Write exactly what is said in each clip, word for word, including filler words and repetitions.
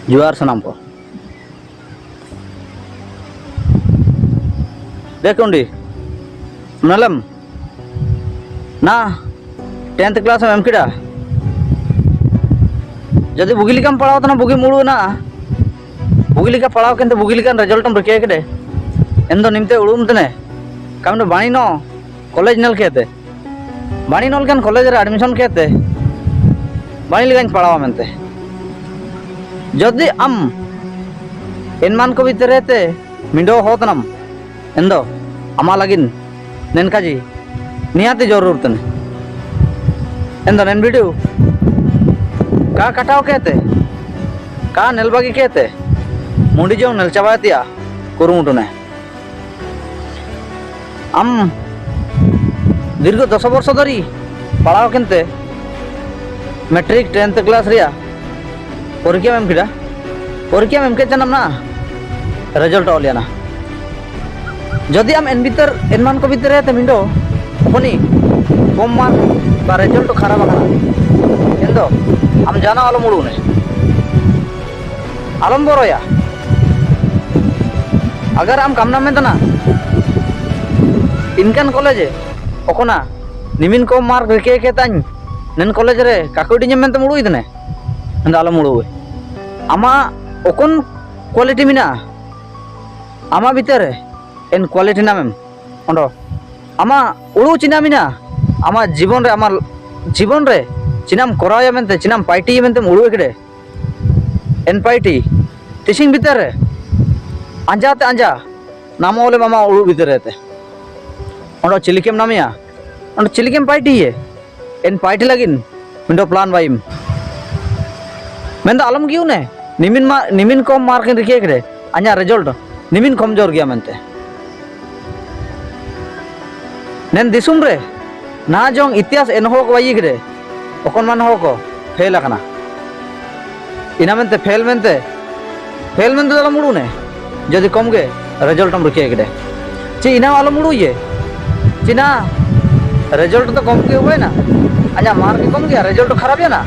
ᱡᱚᱦᱟᱨ ᱥᱟᱱᱟᱢ ᱠᱚ᱾ ᱫᱮᱠᱷ ᱩᱱᱰᱤ, ᱢᱮᱞᱮᱢ, ᱱᱟ, tenth class ᱮᱢ ᱮᱢ ᱠᱮᱫᱟ᱾ ᱡᱩᱫᱤ ᱵᱩᱜᱤ ᱞᱮᱠᱟᱢ ᱯᱟᱲᱦᱟᱣ ᱛᱟᱦᱮᱱᱟ, ᱵᱩᱜᱤᱢ ᱩᱲᱩᱜ ᱮᱱᱟ, ᱵᱩᱜᱤ ᱞᱮᱠᱟ ᱯᱟᱲᱦᱟᱣ ᱠᱮᱱᱛᱮ ᱵᱩᱜᱤ ᱞᱮᱠᱟᱱ result ᱮᱢ ᱨᱤᱠᱟᱹ ᱠᱮᱫᱟ, ᱮᱱᱫᱚ ᱱᱤᱢᱛᱮ ᱩᱲᱩᱜ ᱮᱢ ᱛᱟᱦᱮᱱᱟ᱾ ᱠᱟᱢ ᱫᱚ ᱵᱟᱹᱱᱤ ᱱᱚ, college ᱧᱮᱞ ᱠᱮᱫ ᱛᱮ᱾ ᱵᱟᱹᱱᱤ ᱱᱚᱞᱮᱠᱟᱱ college ᱨᱮ admission ᱠᱮᱫ ᱛᱮ, ᱵᱟᱹᱱᱤ ᱞᱮᱠᱟᱧ ᱯᱟᱲᱦᱟᱣᱟ ᱢᱮᱱᱛᱮ᱾ ᱡᱩᱫᱤ ᱟᱢ ᱮᱱᱢᱟᱱ ᱠᱚ ᱵᱷᱤᱛᱨᱤ ᱛᱮ ᱢᱤᱸᱰᱚ ᱦᱚᱛᱱᱟᱢ, ᱮᱱᱫᱚ ᱟᱢᱟᱜ ᱞᱟᱹᱜᱤᱫ ᱱᱮᱱᱠᱟ ᱡᱤ ᱱᱤᱦᱟᱹᱛᱤ ᱡᱚᱨᱩᱨ ᱛᱟᱱᱟ᱾ ᱮᱱᱫᱚ ᱱᱮᱱ video ᱠᱟ ᱠᱟᱴᱟᱣ ᱠᱮᱫ ᱛᱮ, ᱠᱟ ᱱᱮᱞ ᱵᱟᱹᱜᱤ ᱠᱮᱫ ᱛᱮ, ᱢᱩᱸᱰᱤ ᱡᱚᱝ ᱱᱮᱞ ᱪᱟᱵᱟᱭ ᱛᱮᱭᱟᱜ ᱠᱩᱨᱩᱢᱩᱴᱩ ᱱᱮ᱾ ᱟᱢ ᱫᱤᱨᱜᱷᱚ ᱫᱚᱥ ᱵᱚᱨᱥᱚ ᱫᱷᱚᱨᱤ ᱯᱟᱲᱦᱟᱣ ᱠᱮᱱᱛᱮ ᱢᱮᱴᱨᱤᱠ tenth class ᱨᱮᱭᱟᱜ ᱯᱚᱨᱤᱠᱠᱷᱟᱢ ᱮᱢ ᱠᱮᱫᱟ, ᱯᱚᱨᱤᱠᱠᱷᱟᱢ ᱮᱢ ᱠᱮᱫ ᱪᱟᱱᱟᱢ ᱱᱟ, result ᱚᱞ ᱭᱟᱱᱟ᱾ ᱡᱩᱫᱤ ᱟᱢ ᱮᱱ ᱵᱷᱤᱛᱟᱹᱨ, ᱮᱱᱢᱟᱱ ᱠᱚ ᱵᱷᱤᱛᱟᱹᱨ ᱨᱮ ᱛᱮ ᱢᱤᱸᱰᱚ ᱠᱷᱚᱱᱤ ᱠᱚᱢ mark ᱵᱟ result ᱠᱷᱟᱨᱟᱯ ᱟᱠᱟᱱᱟ, ᱮᱱᱫᱚ ᱟᱢ ᱡᱟᱱᱟ ᱟᱞᱚᱢ ᱩᱲᱩᱱᱮ᱾ ᱟᱞᱚᱢ ᱵᱚᱨᱚᱭᱟ᱾ ᱟᱜᱟᱨ ᱟᱢ ᱠᱟᱢᱱᱟᱢ ᱢᱮᱱ ᱛᱟᱱᱟ, ᱤᱱᱠᱟᱱ college ᱮ ᱚᱠᱚᱱᱟ, ᱱᱤᱢᱤᱱ ᱠᱚᱢ mark ᱨᱤᱠᱟᱹ ᱠᱮᱛᱟᱧ, ᱱᱮᱱ college ᱨᱮ ᱠᱟᱠᱩᱰᱤᱧᱮᱢ ᱢᱮᱱᱛᱮᱢ ᱩᱲᱩᱭ ᱛᱟᱱᱮ, ᱮᱱᱫᱚ ᱟᱞᱚᱢ ᱩᱲᱩᱭ᱾ ᱟᱢᱟᱜ ᱚᱠᱚᱱ quality ᱢᱮᱱᱟᱜᱼᱟ, ᱟᱢᱟᱜ ᱵᱷᱤᱛᱟᱹᱨ ᱨᱮ ᱮᱱ quality ᱱᱟᱢᱮᱢ ᱚᱸᱰᱚ᱾ ᱟᱢᱟᱜ ᱩᱲᱩ ᱪᱤᱱᱟ ᱢᱮᱱᱟᱜᱼᱟ, ᱟᱢᱟᱜ ᱡᱤᱵᱚᱱ ᱨᱮ, ᱟᱢᱟᱜ ᱡᱤᱵᱚᱱ ᱨᱮ ᱪᱤᱱᱟᱢ ᱠᱚᱨᱟᱣᱭᱟ ᱢᱮᱱᱛᱮ, ᱪᱤᱱᱟᱢ ᱯᱟᱭᱴᱤᱭᱟ ᱢᱮᱱᱛᱮᱢ ᱩᱲᱩ ᱮᱠᱲᱮ᱾ ᱮᱱ ᱯᱟᱭᱴᱤ, ᱛᱤᱥᱤᱝ ᱵᱷᱤᱛᱟᱹᱨ ᱨᱮ, ᱟᱸᱡᱟ ᱛᱮ ᱟᱸᱡᱟ, ᱱᱟᱢᱚ ᱚᱞᱮᱢ ᱟᱢᱟᱜ ᱩᱲᱩ ᱵᱷᱤᱛᱟᱹᱨ ᱨᱮ ᱛᱮ᱾ ᱚᱸᱰᱚ ᱪᱤᱞᱤᱠᱮᱢ ᱱᱟᱢᱮᱭᱟ, ᱚᱸᱰᱚ ᱪᱤᱞᱤᱠᱮᱢ ᱯᱟᱭᱴᱤᱭᱮ, ᱮᱱ ᱯᱟᱭᱴᱤ ᱞᱟᱹᱜᱤᱫ, ᱢᱤᱫᱴᱟᱝ plan ᱵᱟᱭᱤᱢ᱾ ᱢᱮᱱᱫᱚ ᱟᱞᱚᱢ ᱜᱤᱭᱩᱱᱮ, ᱱᱤᱢᱤᱱ ᱢᱟ, ᱱᱤᱢᱤᱱ ᱠᱚᱢ mark ᱤᱧ ᱨᱤᱠᱟᱹ ᱠᱮᱫᱮ, ᱟᱧᱟ result, ᱱᱤᱢᱤᱱ ᱠᱚᱢᱡᱳᱨ ᱜᱮᱭᱟ ᱢᱮᱱᱛᱮ᱾ ᱱᱮᱱ ᱫᱤᱥᱚᱢ ᱨᱮ, ᱱᱟᱦᱟᱜ ᱡᱚᱝ ᱤᱛᱤᱦᱟᱥ ᱮᱱᱦᱚᱸ ᱠᱚ ᱵᱟᱭᱤ ᱠᱮᱫᱮ, ᱚᱠᱚᱱ ᱢᱟᱱ ᱦᱚᱸ ᱠᱚ fail ᱟᱠᱟᱱᱟ᱾ ᱤᱱᱟ ᱢᱮᱱᱛᱮ fail ᱢᱮᱱᱛᱮ, fail ᱢᱮᱱᱛᱮ ᱫᱚ ᱟᱞᱚᱢ ᱩᱲᱩᱱᱮ, ᱡᱩᱫᱤ ᱠᱚᱢ ᱜᱮ result ᱮᱢ ᱨᱤᱠᱟᱹ ᱠᱮᱫᱮ᱾ ᱪᱮ ᱤᱱᱟ ᱟᱞᱚᱢ ᱩᱲᱩᱭᱮ, ᱪᱮ ᱱᱟ result ᱫᱚ ᱠᱚᱢ ᱜᱮ ᱦᱩᱭᱱᱟ, ᱟᱧᱟ mark ᱜᱮ ᱠᱚᱢ ᱜᱮᱭᱟ, result ᱫᱚ ᱠᱷᱟᱨᱟᱯ ᱮᱱᱟ,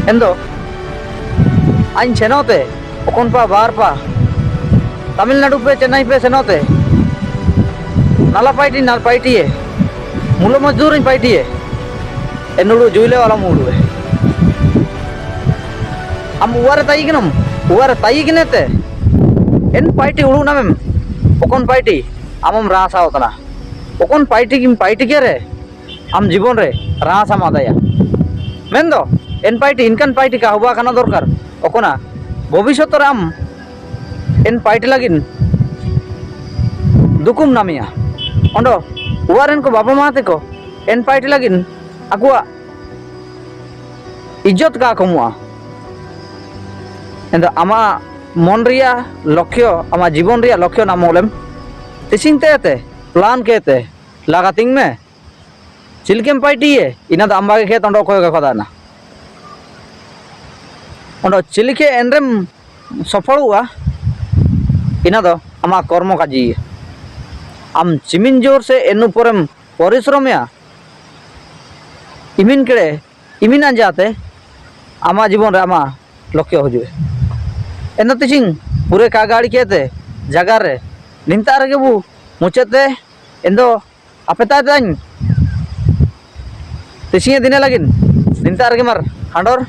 ᱮᱱᱫᱚ Ain senote, okon pa bar pa, Tamil Nadu pe, Chennai pe senote, nala paiti, nala paiti e, mulo mazdoor ain paiti e, en ulu juile wala mulu e. Am uware taiknam, uware taiknete, en paiti ulu namem, okon paiti, amam rasa otana. Okon paiti kim paiti kere, am jibon re rasa madaya. Mendo, en paiti, inkan paiti ka huba kana dorkar, okona, bobisot re am, en paiti lagin, dukum namia. Ondo, uwaren ko baba mate ko, en paiti lagin, akua, ijot ka komua. Endo ama mon ria lokyo, ama jibon ria lokyo namolem. Tising tete, plan kete, lagating me. Chilikem paiti e, ina do amba ke kete ondo koyo ke kodana. Ondo chilike enrem sopholua, ina do ama kormo kaji. Am chimin jor se enu porem porisromia. Imin kere, imin anjate, ama jibon re ama lokyo hojue. Endo tising, pure kagari kete, jagare, ninta arge bu, muchete, endo, apeta dain. Tising e dine lagin, ninta arge mar, handor,